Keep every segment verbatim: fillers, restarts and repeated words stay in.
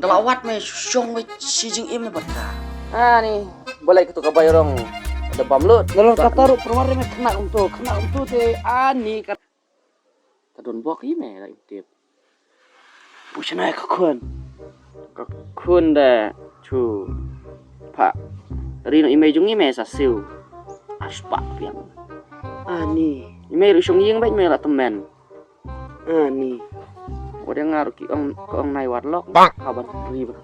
Da la wad me shong me shi jingim me bad ka. Ani, balei katu ka bai rong da bam lut. Nalor kata ruh pyrwar me khynnah kumto, khynnah kumto te ani ka. Ka don bok i me la im tip. U shna ka khun. Ka khun da chu pha. Ri no i mei jong i me sa siu. Aspa piang. Ani. I mei ri shong ing bek me la temen. Ani. Wa de nga ruh ki ong, ka ong nai wat lok. Bang. Ka ban ri ba.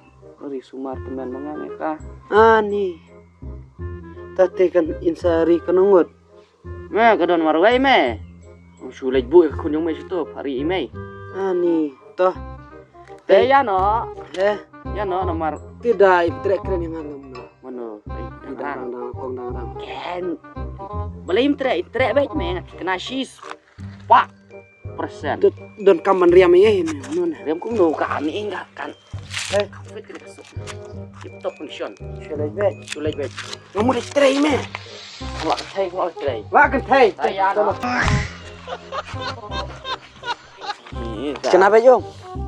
Ri sumar temen ma nga me ka. Ani. Tate kan insa ri ka nongot. Me ka don marwei me. Ong shu leit bu ka khun jong me shu to pha ri i mei. Ani. Toh. Te ya no. Eh. Ya no namar. Ti dai trek kren yang ngam no. Mano. Ti dang dang kong dang dang. Ken. Balei im trek, im trek bek me ngat kena shis. Pak. Persen. Don kam ban riam ïa hin nun. Riam kumno ka ani ing ka kan. Eh. Fit kena kasuk. Tip top condition. Shu leit bek. Shu leit bek. Ngam leit trei me. Wak trei, wak trei. Wak trei. Ayan. Kena bek um.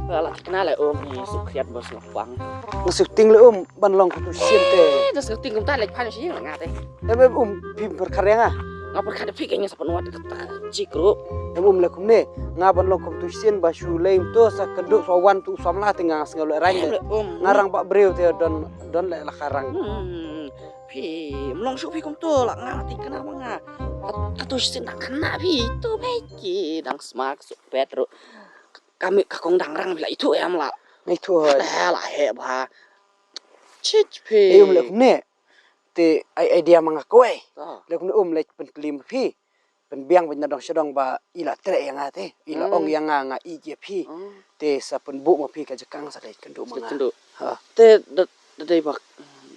Wala kena le um ni sukriat bos ngapang. Ngasuk ting le um. Ban long katu sien te. Eh, da sngewthuh kumta leit phan shi nga te. Em em um phim pyrkhat ïa nga. Nga pyrkhat phi kane sa pynwad kata jik ruh. Em um le kumne nga ban long katu sien ba shu lei to sa kynduh sa wan tu samla te nga sngew le rang. Em le um. Nga rang ba briew te don don le la ka rang. Hmm. Phi mlong shu phi kumto la nga ti kena ma nga. Katu sien dang kena phi tu bek ki dang smak su pet ruh. Kami ka kong dang rang phi la itu em la. Itu hoi. Eh la he ba. Chich phi. Em le kumne. Te ai idea ma nga kawei. Ah. Le kumne um leit pynklim phi. Pynbiang pynna dong shadong ba i la treh ïa nga te. I la ong ïa nga nga i ïa phi. Te sa pynbuh ma phi ka jakang sa leit kynduh ma nga. Kynduh. Ha. Te da da dei bak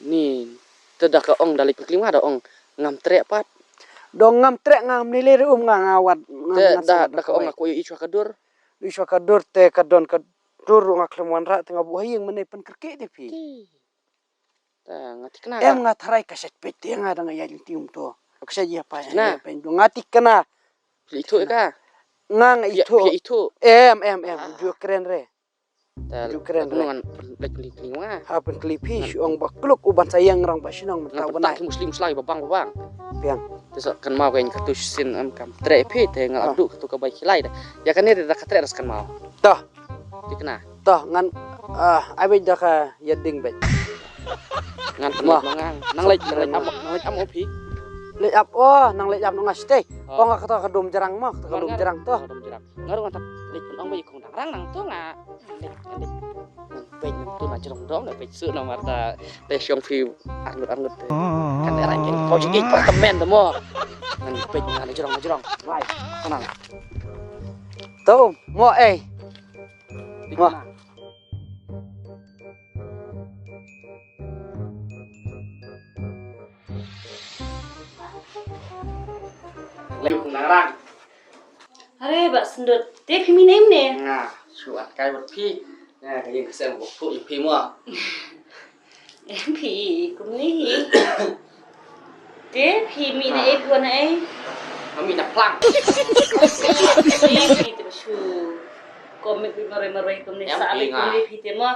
ni te da ka ong da leit pynklim nga da ong ngam treh pat. Dong ngam treh ngam ni le um nga nga wat. Te da da ka ong aku i chwa ka dur. I chwa ka dur te ka don ka dur nga khlem wanrah te nga buh ha ïing mane pynkyrkieh te phi. Te nga thikna. Em nga tharai ka shet peit te nga dang ïa jingtium to. Ka shet ïa pa ïa pa nga thikna. Phi ithuh ka? Nga nga ithuh. Phi ithuh. Em em em. Ju kren re. Ju kren re. Ngan lek kling kling nga. Ha pynkli phi shu ong ba kluk u ban sa ïeng rong ba shnong mynta u ban ai. Muslim slai ba bang ba bang. Piang. Te sa kan mau ka katu shisien em kam treh phi te nga abdu katu ka bai khilai da. Ïa kane da ka treh da sa kan mau. Toh. Thikna. Toh ngan ah ai beit da ka ïa ding beit. Ngan pynleit ma nga. Nang leit nang leit am nang leit am o phi. Leit ap o nang leit ap nga stay. Ong nga kata ka dum jrang ma kata ka dum jrang toh. Ka dum jrang. Nga ruh nga tak leit pynong beit kong dang rang nang tu nga. Leit leit. Nang beit nang tu na jrong dong na beit su na marta te shong phi arngut arngut te. Kan rang ken pau jing ik apartment te mo. Nang beit nga na jrong na jrong. Bai. Kanang. Tu mo eh. Mo. Lem nang rang. Are ba sendot te phi mine mine. Nga shu at kai bad phi. Nga ka ïing ka sem ko phu ïa phi mo. Em phi kumne hi. Te phi mine e phi wan e. Nga mine plang. Phi te shu. Komik phi mare mare kumne sa phi kumne phi te mo.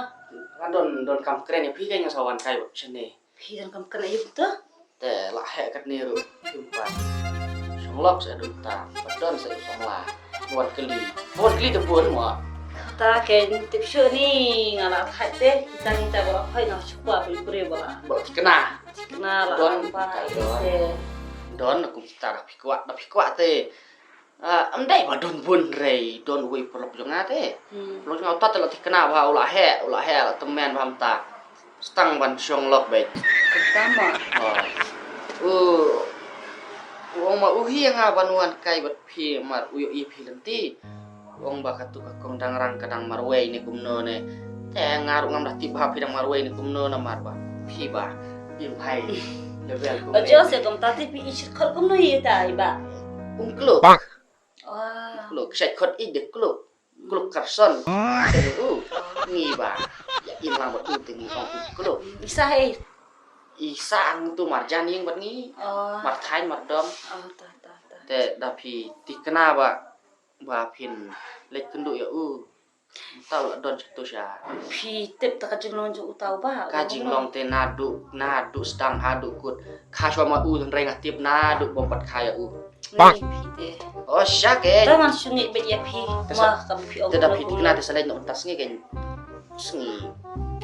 Nga don don kam kren ïa phi ka nga sa wan kai bad shane. Phi dang kam kren aïu to? Te la heh katne ruh. Kim pat. Shong lok sa dum ta. Pat don sa samla. Wan kli. Wan kli te bun mo. Ta ke tip shu ni nga la thait te. Kita ni ta ba phai na shu kwa phi kure ba. Ba kena. Kena la don pa don. Don kum kita da phi kwah da phi kwah te. Ah, am dei ba don bun rei, don uwei u paralok jong nga te. Hmm. Paralok jong nga uta te la thikna ba u la heh, u la heh la tymmen ba mynta. Stang ban shong lok beit. Tama. Oh. U u ong ma u hi nga ban wan kai bad phi mar u ïohi phi lynti. U ong ba katu ka kong dang rang ka dang marwei ne kumno ne. Te nga ruh ngam dah tip ba phi dang marwei ne kumno namar ba phi ba im hai level kumno. Ajo se kumta te phi i shit khot kumno ïa ta i ba. Um kluk. Wah. Kluk, sait khot i de kluk. Kluk Carson. Te u ngi ba. Ya im lang ba u te ngi ong u kluk. Isa he. Isa ang tu marjan ïing bad ngi. Oh. Mar thaiñ mar dom. Oh, ta ta ta. Te da phi thikna ba ba phin leit kynduh ïa u. Uta u la don sha tu sha. Phi tip ta ka jinglong jong uta u ba. Ka jinglong te naduh, naduh sdang haduh kut. Kha shuwa ma u hynrei nga tip naduh bym pat kha ïa u. Bang. Phi te. Oh, sha ke. Ta man shu ngi beit ïa phi. Te ma sa-, ka phi ong te da phi te kena te sa leit noh mynta sngi ke. Sngi.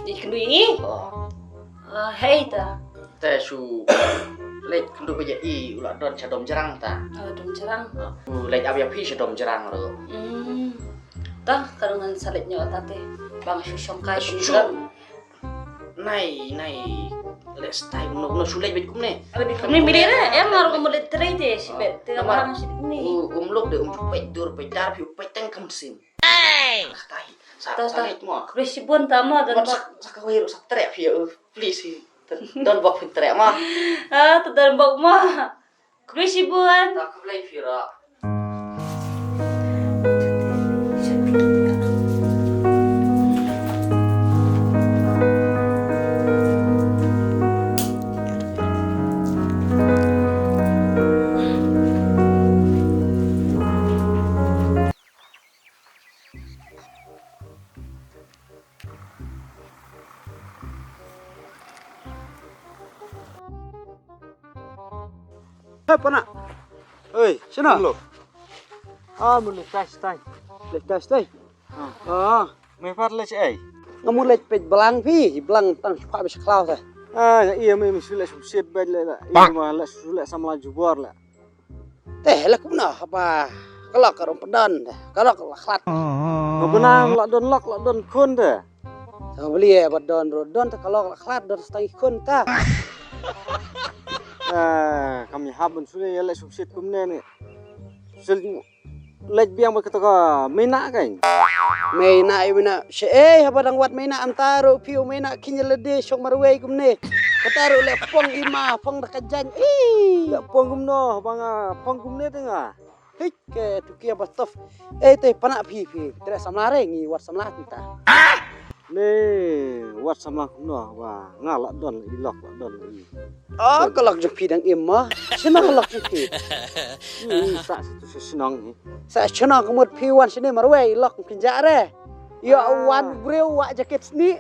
Di kynduh ïa i. Oh. Ah, hei ta. Te shu leit kynduh beit ïa i u la don sha Domjrang ta. Oh, Domjrang. Ah, u leit ap ïa phi sha Domjrang ruh. Hmm. Ta ka ruh ngan sa leit noh ta te. Bang shu shong kai shu. Nai, nai. Leh stai kumno, kumno shu leit beit kumne. Leit beit kumne, mih leit re. Em nga ruh ka mut leit trei te, shibit. Te namar nga shibit kumne. U, um lok de, um ju peit dur, peit dar, phi u peit teng kam sim. Hey! Sa, ta, sa ta. Leit mo. Khublei shibun ta mo, don bok. Sa, sa kawei ruh sa treh phi, uh, please hi. Don bok phi treh mo. Ah, ta don bok mo. Khublei shibun. Ta khublei phi ruh. Hei, pana. Oi, shano? Lo. Ah, mun leit tai stai. Leit tai stai. Ah. Ah. Me pat leit ei. Nga mun leit peit blang phi, blang tang shu pha ba sha khlaw te. Ah, ïa, ïa, me, me shu leit shu siat beit leh. Ïa, ma leit shu leit samla jubor leh. Te la kumno haba ka lok ka ruh ym pat don te, ka lok la khlad. Nga bna la don lok la don khun te. Sa beli eh ba don ruh don te ka lok la khlad don sa tang i khun ta. Eh, kam ïahap ban shu ïa leh shu siat kumne ne. Shu leit biang bad kata ka Meina kan. Meina, i Meina. Shaei haba dang wad Meina, ynta ruh phi u Meina khynñiat lade shong marwei kumne. Kata ruh leh phong i ma, phong da ka jaiñ. Ih. Leh phong kumno haba nga phong kumne te nga. Hik ke tu kia ba tough. Eh, te pana phi phi. Treh samla re ngi wad samla te ta. Ne, wat samla kumno ba nga la don la i lok la don la i. Oh, ka lok jong phi dang im mo. Shano ka lok jong phi? Ni sa sa tu sa shnong ni. Sa shnong ka mut phi wan shane marwei i lok kin ja re. Ïa wan briew wa jaket sni.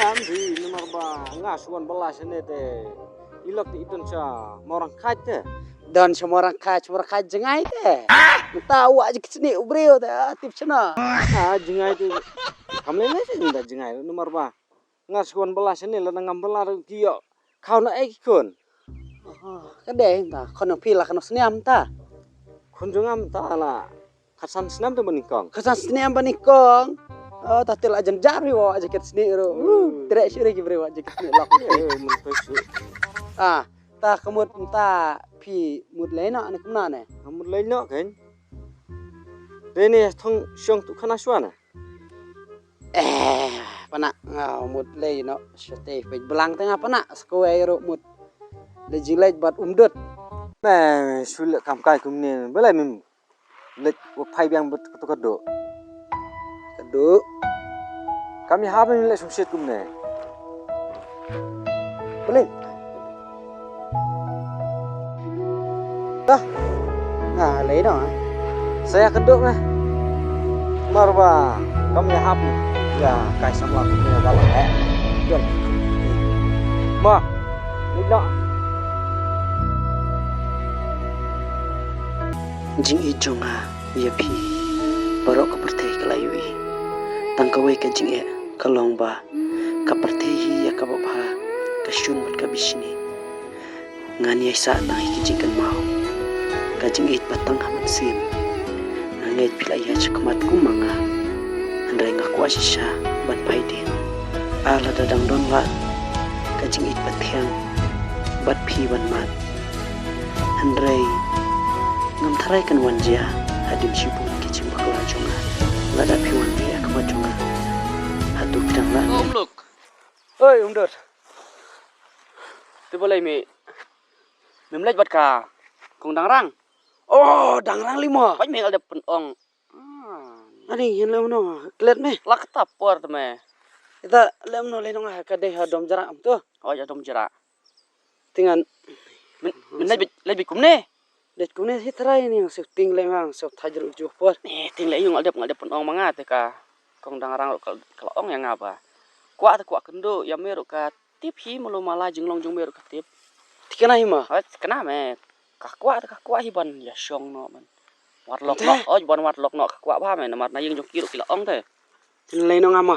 Am di namar ba nga swan bala shane te. I lok te i don sha Mawrang Khaid te. Don sha Mawrang Khaid, sha Mawrang Khaid jngai te. Mynta u wa jaket sni u briew te, ah, tip shano. Ah, jngai te. Kam lei lei te mynta jngai namar ba nga swan bala shane lada ngam bala ruh ki ïoh. Khaw na ei ki khun. Oh, ka dei mynta khun jong phi la kano sniam mynta. Khun jong nga mynta la Khatsan snem te ba nyngkong. Khatsan snem ba nyngkong. Oh, ta te la jan jar phi wa jaket sni ruh. Hmm. Treh shuh re ki briew wa jaket sni lok. Eh, mun phi shu. Ah, ta ka mut mynta phi mut lei noh ne kumno ne? Nga mut lei noh kan. Te ne thong shong tu khana shwa na. Eh, pana nga mut lei noh shatei peit blang te nga pana sa kawei ruh mut. Lei jingleit bad Umdut. Me shu leh kam kai kumne. Balei mem Leit, wa phai biang bad kato ka doh. Ka doh. Kam ïahap ne leit sumshet kumne. Boleh. Dah. Nga lei noh. Sa ïa ka doh me. Mar ba kam ïahap ne. Ïa kai samla kumne ba la heh. Jom. Ma. Leit noh. Jingïeit jong nga ïa phi baroh ka pyrthei ka la ïohi. Tang kawei ka jingeh ka long ba ka pyrthei hi ïa kaba bha ka shun bad ka bishni. Ngan ïai sah tang hi ki jingkynmaw. Ka jingïeit ba tang ha mynsiem. Nga ngeit phi la ïaid shakhmat kum ma nga. Hynrei nga kwah shisha ban phai dien. Ar lada dang don lad ka jingïeit ba thiang bad phi ban mad. Hynrei ngam tharai kan wan jia hadien shibun ki jingbakla jong nga. Lada phi wan mih ha khmat jong nga, hato phi dang lah ne? Oi, Umdut. Te balei me mem leit bad ka kong Dangrang? Oh, Dangrang lei mo. Peit me nga la dep pynong. Ah. Ani, ïa leh mano, klet me. La kata por te me. Ita leh mano lei nong ha ka dei ha Domjrang am tu. Oh, ïa Domjrang. Te ngan. Men, men leit beit, leit beit kumne. Leit kumne hi trai ni, shu ting leh ngang, shu thaj ruh juh por. Eh, ting leh ïa nga la dep, nga la dep pynong ma nga te ka. kong Dangrang ruh ka, ka la ong ïa nga ba kwah te kwah kynduh, ïa me ruh ka tip hi, mulu mala jinglong jong me ruh ka tip. Te kane hi ma. Hooid, kane me. Ka kwah te ka kwah hi ban ïa shong noh ban wad lok noh. Hooid, ban wad lok noh ka kwah bha me, namar na ïing jong ki ruh ki la ong te. Te lei noh nga ma.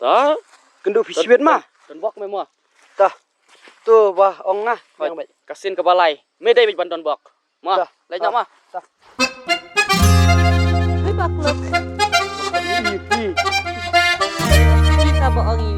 Ta. Kynduh phi shibit ma. Don bok me ma. Ta. To ba ong nga. Hooid, ka sien kaba lai me dei beit ban don bok. Ma, lei noh ma. Hooid ba klok. Ka ba ong i